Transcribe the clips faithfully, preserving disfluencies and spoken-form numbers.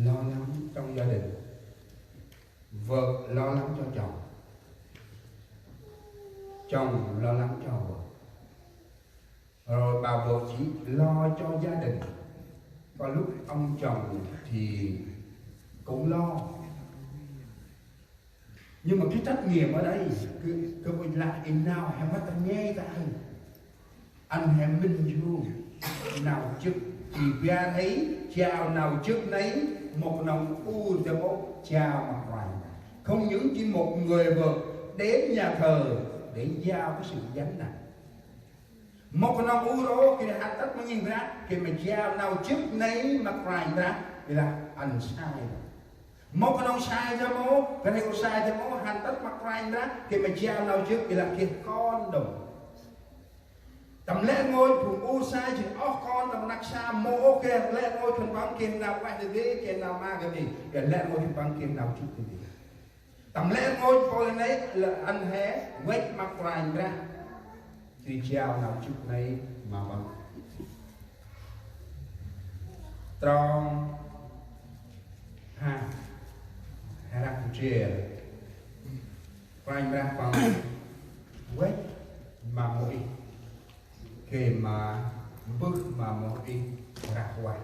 Lo lắng trong gia đình. Vợ lo lắng cho chồng. Chồng lo lắng cho vợ. Rồi bà vợ chỉ lo cho gia đình. Có lúc ông chồng thì cũng lo. Nhưng mà cái trách nhiệm ở đây, kơ, kơ ƀuh lah i nau he mât rnhe ta aơ. Ăn he mĭn yơh. Nau jê̆t i bar aơ, jao nau jê̆t nây, mâu knŏng ur dơm ôh, jao ma Kôranh Brah. Không những chỉ một người vợ đến nhà thờ để giao cái sự gánh nặng. Mâu knŏng ur ôh, geh hăn tât ma nhih Brah, geh ma jao nau jê̆t nây ma Kôranh Brah, geh lah ăn sai. Mâu knŏng sai dơm ôh, geh ur sai dơm ôh, hăn tât ma Kôranh Brah, geh ma jao nau jê̆t, geh lah geh kon đŏng. Tâm lĕ rngôch phung ur sai jêng oh kon tâm rnăk sa, mâu ôh geh lĕ rngôch khân păng geh nau ueh dadê, geh nau ma dadê, geh lĕ rngôch khân păng geh nau jê̆t dadê. Tâm lĕ rngôch pôl nây lĕ ăn he văch ma Kôranh Brah. Jêh ri jao nau jê̆t nây ma păng. Trong ha, hrăk ndrel. Kôranh Brah păng văch ma Môis. Gay ma mbơh ma Môis răk vah.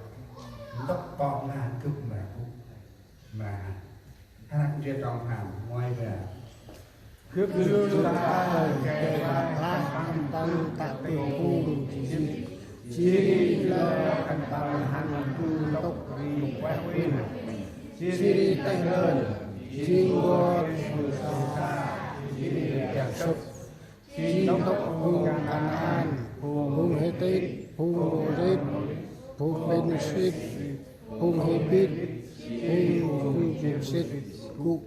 Ntŭk ƀon lan gâp mra gŭ. Mra hăn. Hrăk ndrel trong pham, nguai ba. Gâp lu ta gay ma klah ăn tăng ta tui phung Êjip. Jêh ri lơ khân păng hăn bu ntŭk ri ueh uĭn. Jêh ri têh lơn, jêng gor bu sông sa, jêh ri dak sŭk. Jêng ntŭk phung Kanaan, phung Hêtit, phung Amôrit, phung Pêrêsit, phung Hêbit, jêh ri phung Jêbusit gŭ.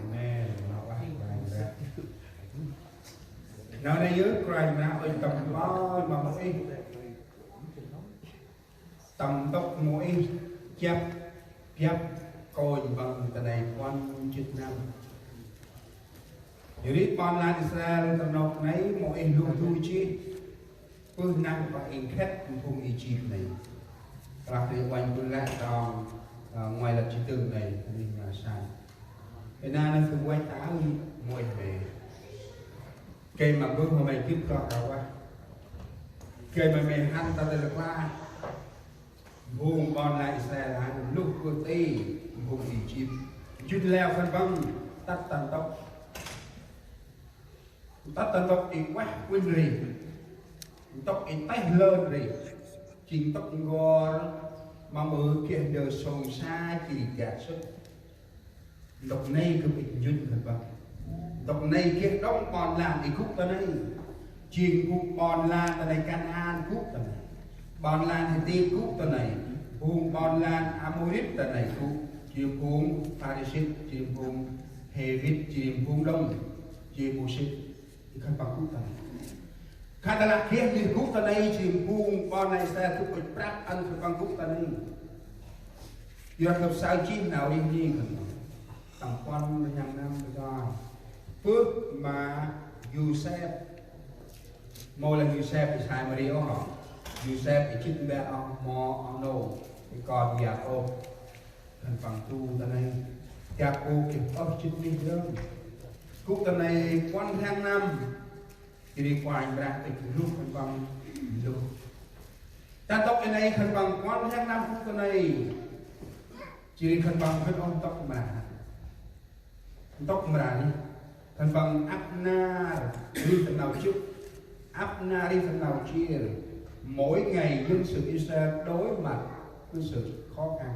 Amen. Nau nây yơh Kôranh Brah ŭch tâm mpơl ma Môis. Tâm ntŭk Môis chiăp, chiăp kônh păng ta nây puăn jê̆t năm. Jêh ri ƀon lan Israel ta nôk nây Môis luh du jêh. Pơh năp păng i nkhât phung Êjip nây. Klah ri uănh bơh lĕ trong, ơ, nguai lăp jê̆ dơ̆ng nây, ri ma sai. Ê na nây phung uănh ta ri Môis nây. Gay ma bơh ma may gĭt kloh kơ vah. Gay ma may hăn ta tơ lơ klah. Phung ƀon lan Israel hăn luh bơh ti phung Êjip. Jŭt leo khân păng tât ta ntŭk. Tât ta ntŭk i ueh uĭn ri. Ntŭk i têh lơn ri. Jêng ntŭk n'gor ma mbơh geh ndơ sông sa jêh ri dak sŭk. Ntŭk nây gâp ŭch njŭn khân păng. Ntŭk nây geh đŏng ƀon lan i gŭ ta nây. Jêng gŭ ƀon lan ta nây Kanaan gŭ ta nây. Ƀon lan Hêtit gŭ ta nây. Phung ƀon lan Amôrit ta nây gŭ. Jêng phung Pêrêsit, jêng phung Hêbit, jêng phung đŏng. Jêng Jêbusit. Khân păng gŭ ta nây. Khân ta lah geh nơh gŭ ta nây, jêng phung ƀon lan Israel gâp ŭch prăp ăn khân păng gŭ ta nây. Yor gâp saơ jêh nau rêh nhêng khân păng. Tâm puăn rhiăng năm ta. Bơh ma Yôsep. Mâu lah Yôsep i Samari ôh. Yôsep i jê̆t mbă ôh, mâu ôh nô. I kon Yakôp. Khân păng gŭ ta nây. Yakôp geh ôh jê̆t nơh dơm. Gŭ ta nây puăn rhiăng năm. Jêh ri Kôranh Brah ŭch luh khân păng luh. Ta ntŭk i nây khân păng puăn rhiăng năm gŭ ta nây. Jêh ri khân păng khân ôh ntŭk mra. Ntŭk mra ri. Khân păng ăp nar ri ta nau jê̆. Ăp nar ri ta nau jêr. Mỗi ngày dân sự Israel đối mặt với sự khó khăn.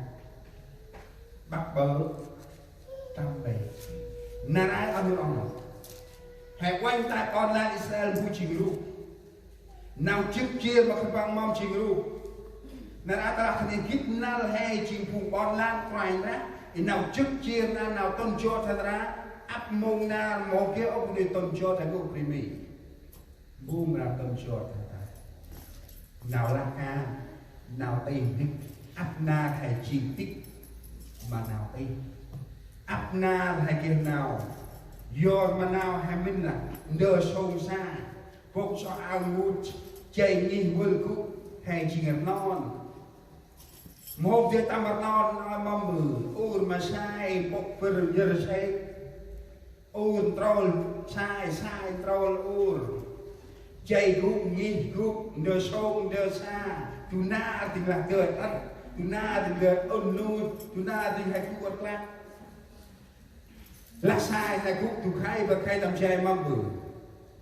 Bắt bớ. Tâm bê. Nar aơ ăn ôh. He uănh ta ƀon lan Israel bu jêng ruh. Nau jê̆t jêr ma khân păng mâm jêng ruh. Nar aơ ta lah khân păng gĭt năl he jêng phung ƀon lan Kôranh Brah. I nau jê̆t jêr nar aơ nau tŭn jot he nar aơ. Ăp mông nar mâu geh ôh nơh tŭn jot he gŭ bri mi. Bu mra tŭn jot ta ta. Nau lah ka, nau tih nik, ăp nar he jêng tih ma nau tih. Ăp nar he geh nau. Yor ma nau he mĭn lah ndơ sông sa, bôk so ao ngŭt, jay ngih vơl gŭ, he jêng rnon. Mâu dơi tâm rnon noi mâm mư, ur ma sai, bôk bâr yơr sai, ur ntrôl sai, sai ntrôl ur. Jay gŭ, ngih gŭ, ndơ sông, ndơ sa, du nar dâng lah dơi tât, du nar dâng lah ŭn nut, du nar dâng lah gŭ ăt klăk. Lah sai, lah gŭ du khay, bơh khay tâm jay mâm bơh.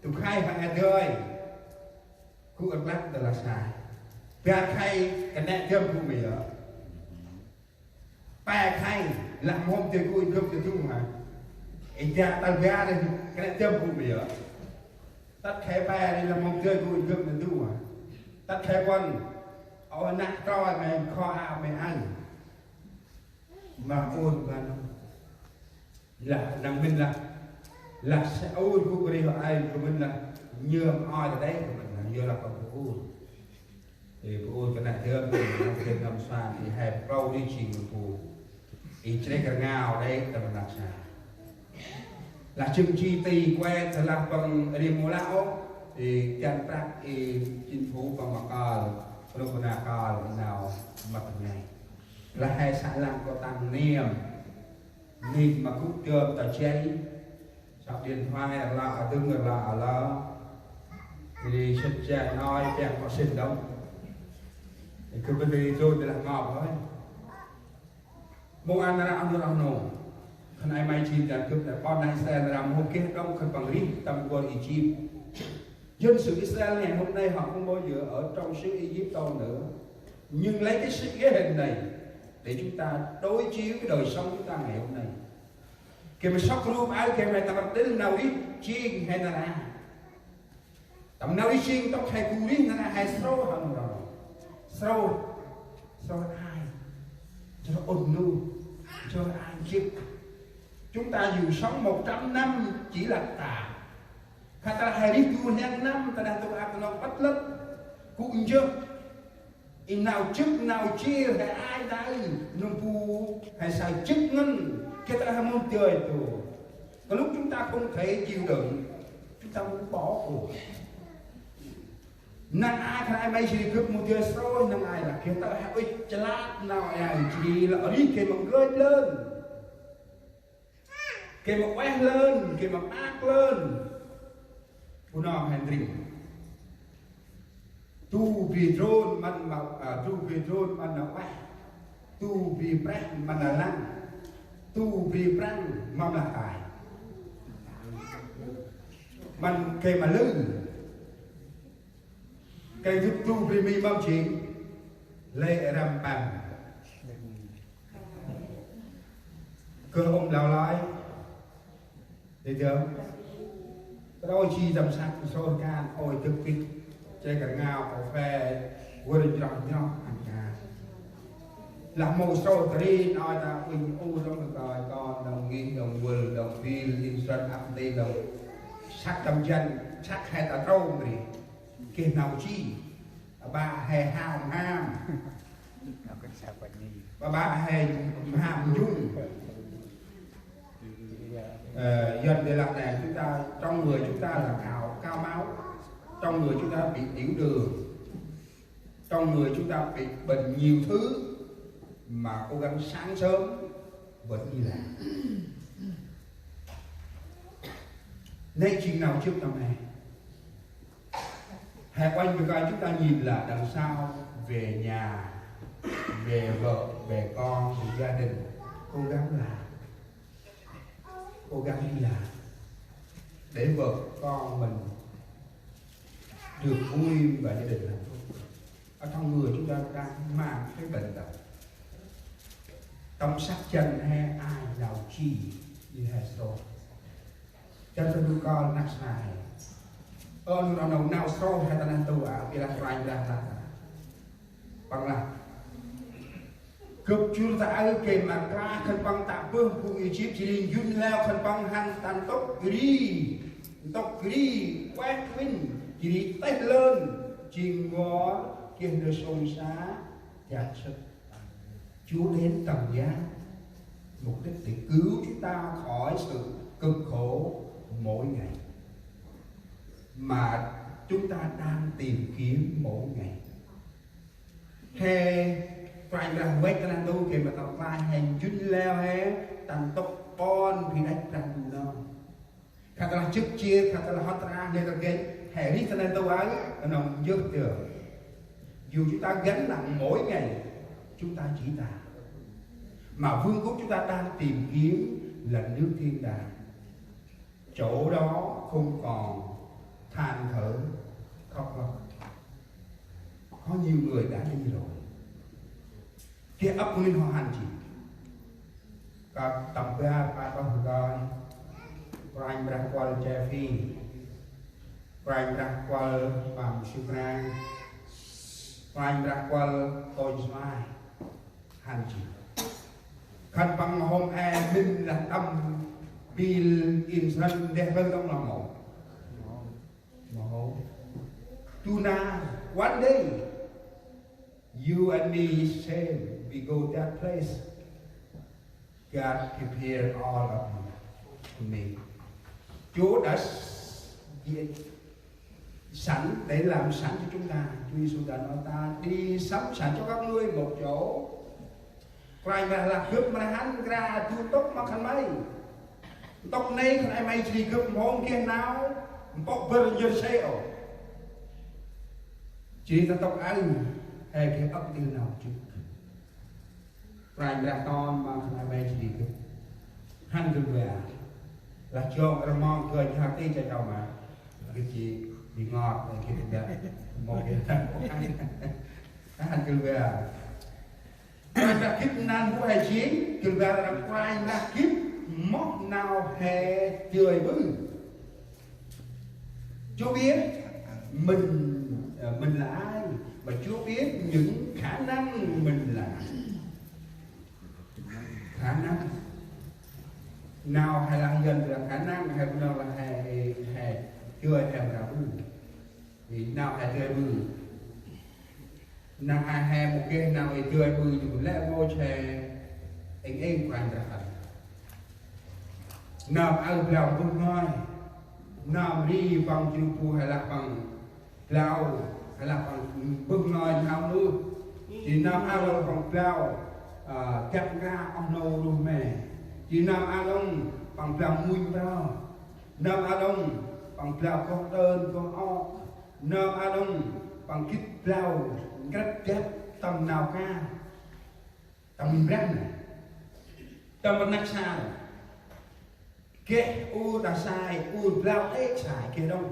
Du khay hăng a dơi. Gŭ ăt klăk dah lah sai. Bar khay kơt nĕ dơm gŭ mê yơh. Pe khay lah mhôm dơi gŭ i gâp dơi du hă. Ê ja tal bar ri kơt nĕ dơm gŭ mê yơh. Tât khay pe ri lah mhôm dơi gŭ i gâp dơi du hă. Tât khay puăn. Ơ năk trôi mê kho a mê ăn. Ma ôn ma nô. Lah nâng mĭn lah. Lah sa ôn gŭ ri hŏ ai gŭ mĭn lah. Nhơm oi ta đei gŭ mĭn lah. Yơh lah kơ bu ôn. Ê bu ôn kơ năk dơm gŭ mĭn lah. Kơ ngăm suan ê he prâu ri jêng bu. Ê chrêk rngao đei tâm năk sa. Lah jâng chi ti kuet lah păng ri mô lah ôh. Ê kăn prăk ê chính phủ păng ma kơl. Rŭk na kơl nau mât ngai. Lah he săk lăng kơ tăng niêm. Nik ma gŭ dơm ta jay. Săk điện thoại rla a dâng rla a la. Ri sĭt jay noi piăng kơ sĭn đŏng. Ê kơ bơh ri dôl ri lah ngop hơi. Mâu ăn ră nô ră nô. Khân ay may jêng dan gâp nê ƀon nai Israel ram mâu geh đŏng khân păng rêh tâm kuăl Êjip. Dân sự Israel ngày hôm nay họ không bao giờ ở trong xứ Ê-díp-tô nữa. Nhưng lấy cái sự ghê hình này để chúng ta đối chiếu với đời sống chúng ta ngày hôm nay. Khi mà sŏk rup áo, khi mà ta bật đến nau rêh jêng he nar aơ. Tâm nau rêh jêng tŏk he gŭ rêh nar aơ he srôh hŏ nô rŏ. Srôh. Srôh ai. Srôh ŭn nô. Srôh ai jêk. Chúng ta dù sống một trăm năm chỉ là tạm. Khă ta he rêh du rhiăng năm ta neh ntu ăp ta nŏng pât lât. Gŭ njơh. I nau jêk nau jêr he ai ta ư, nơm bu he say jêk ngăn, geh ta he mâu dơi dôl. Có lúc chúng ta không thể chịu đựng, chúng ta muốn bỏ cuộc. Năng ai khân ay may jêh ri gâp mâu dơi srôh, năng ai lah geh ta he ŭch chlăt nau ay jêh ri lah rêh geh ma ngơi lơn. Geh ma ueh lơn, geh ma maak lơn. Bu nơm he ndrĭng. Du bri drôn mân ma, a, du bri drôn mân na ueh. Du bri preh mân na lăng. Du bri prăng mâm lah tai. Mân geh ma lư. Gay gâp du bri mi mâm jêng lĕ răm păng. Gơ ôm lau lơi. Dê dơm. Trôi chi tâm săk sôr kan ôi dâk pĭt. Chê kơ ngao kơ phe. Wơr njroh njroh ăn ka. Lah mâu sôr ta ri nôi ta unh u dŏng kơ kơi kon dŏng ngih dŏng wơl dŏng bil in srăn ăp nti dŏng. Săk tâm jăn săk he ta trôm ri. Geh nau chi. Bă he ham ham. Bă bă he ham njŭn. Ờ, Yuăn để lặp lại chúng ta, trong người chúng ta là cao, cao máu. Trong người chúng ta bị tiểu đường. Trong người chúng ta bị bệnh nhiều thứ mà cố gắng sáng sớm vẫn đi làm. Nê jêng nau jêh tâm he. He uănh bơh kơi chúng ta nhìn là đằng sau, về nhà, về vợ, về con, về gia đình, cố gắng làm, cố gắng đi làm để vợ con mình được vui và gia đình hạnh phúc. Ở trong người chúng ta đang mang cái bệnh tật. Tâm săk jăn he ai nau chi, đi he srôh. Jăn ta du kol năk sa he. Ơ, nau, nau, nau srôh he ta neh ntu a, bi lah Kôranh Brah lah. Păng lah. Gâp jŭr ta aơ gay ma kla khân păng tă bơh phung Êjip jêh ri njŭn leo khân păng hăn ta ntŭk ri. Ntŭk ri, ueh uĭn, jêh ri têh lơn, jêng ngor, geh ndơ sông sa, dak sât. Chúa đến tận gian, mục đích để cứu chúng ta khỏi sự cực khổ mỗi ngày mà chúng ta đang tìm kiếm mỗi ngày. He Kôranh Brah văch ta neh ntu gay ma tâm rklaih he njŭn leo he ta ntŭk ƀon bri đăch Brah Ndu nơh. Khă tơlah jŏk jêr, khă tơlah hŏt rah, nê tơgĕt he rêh ta neh ntu aơ, knŏng njơh dơm. Dù chúng ta gánh nặng mỗi ngày, chúng ta chỉ ta. Mà vương quốc chúng ta đang tìm kiếm là nước thiên đàng. Chỗ đó không còn than thở, khóc lóc. Có nhiều người đã đi rồi. Geh âk bunuyh hŏ hăn jêh. Kơt tâm bar pa tŏh rkơi. Kôranh Brah kuăl Jeffy. Kôranh Brah kuăl Pam Sukra. Kôranh Brah kuăl Tônh Smai. Hăn jêh. Khân păng hôm e mĭn lah tâm bill insurance ndeh bơh tông lah mâu. Mâu hôm. Tonight, one day, you and me same, we go that place. God prepare all of you to me. Chúa đã s-, sẵn, để làm sẵn cho chúng ta. Chúa Giêsu đã nói ta đi sắm sẵn cho các ngươi một chỗ. Kôranh Brah lah gâp ma hăn nkra du ntŭk ma khân may. Ntŭk nây khân ay may jêh ri gâp mâu hôm geh nau mpôk bâr njêr sê ôh. Jêh ri ta ntŭk aơ, he geh âk ntil nau jŭr. Kôranh Brah ton ma khân ay may jêh ri gâp. Hăn gâp bar. Lah jong rmong gơnh hăk ti cha chau ma. Gâp jêh ri ngot, gâp bar. Mâu geh nau. Hăn gâp bar. Kôranh Brah gĭt nau bu he jêng, gâp bar răm Kôranh Brah gĭt moh nau he dơi ƀư. Chúa biết mình, ờ, mình là ai, và Chúa biết những khả năng mình là ai. Khả năng. Nau he lah Yuăn là khả năng, he bu nau lah he, he, dơi he mra ƀư. Thì nau he dơi ƀư. Nau he, he mâu geh nau he dơi ƀư, jêh ri lĕ mâu che êng êng Kôranh Brah khân. Nau aơ blau mbơh ngơi. Nau ri păng jêh ri bu he lah păng blau, he lah păng mbơh ngơi nau nơh. Jêh ri nau aơ păng blau, à, gâp nkra oh nô ruh me. Jêh ri nau aơ păng blau munh prao. Nau aơ păng blau goh đơn, goh ôk. Nau aơ păng gĭt blau nkrăp dăp tâm nau ka. Tâm Brah nây. Tâm rnăk sa. Geh ur ta sai, ur blau êk sai, geh đŏng.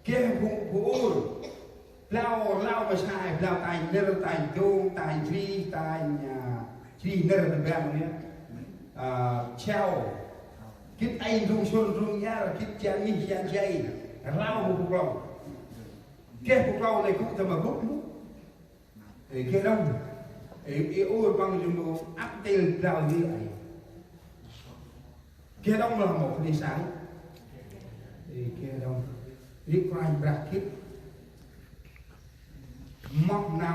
Geh bu, bu ur. Blau, blau ma sai, blau tay nơr, tay dông, tay jri, tay, à, jri nơr ta Brah nây. À, chau. Gĭt ay ndrung sŭn, ndrung nhar, gĭt jan mih, jan jay. Blau bu bu klŏng. Geh bu klŏng nây gŭ ta ma gŭ. Ê, geh đŏng. Ê, ê, ur păng jêng bu ăp ntil blau di ê. Geh đŏng lah mâu khân ay sai. Ê, geh đŏng. Ri Kôranh Brah gĭt moh nau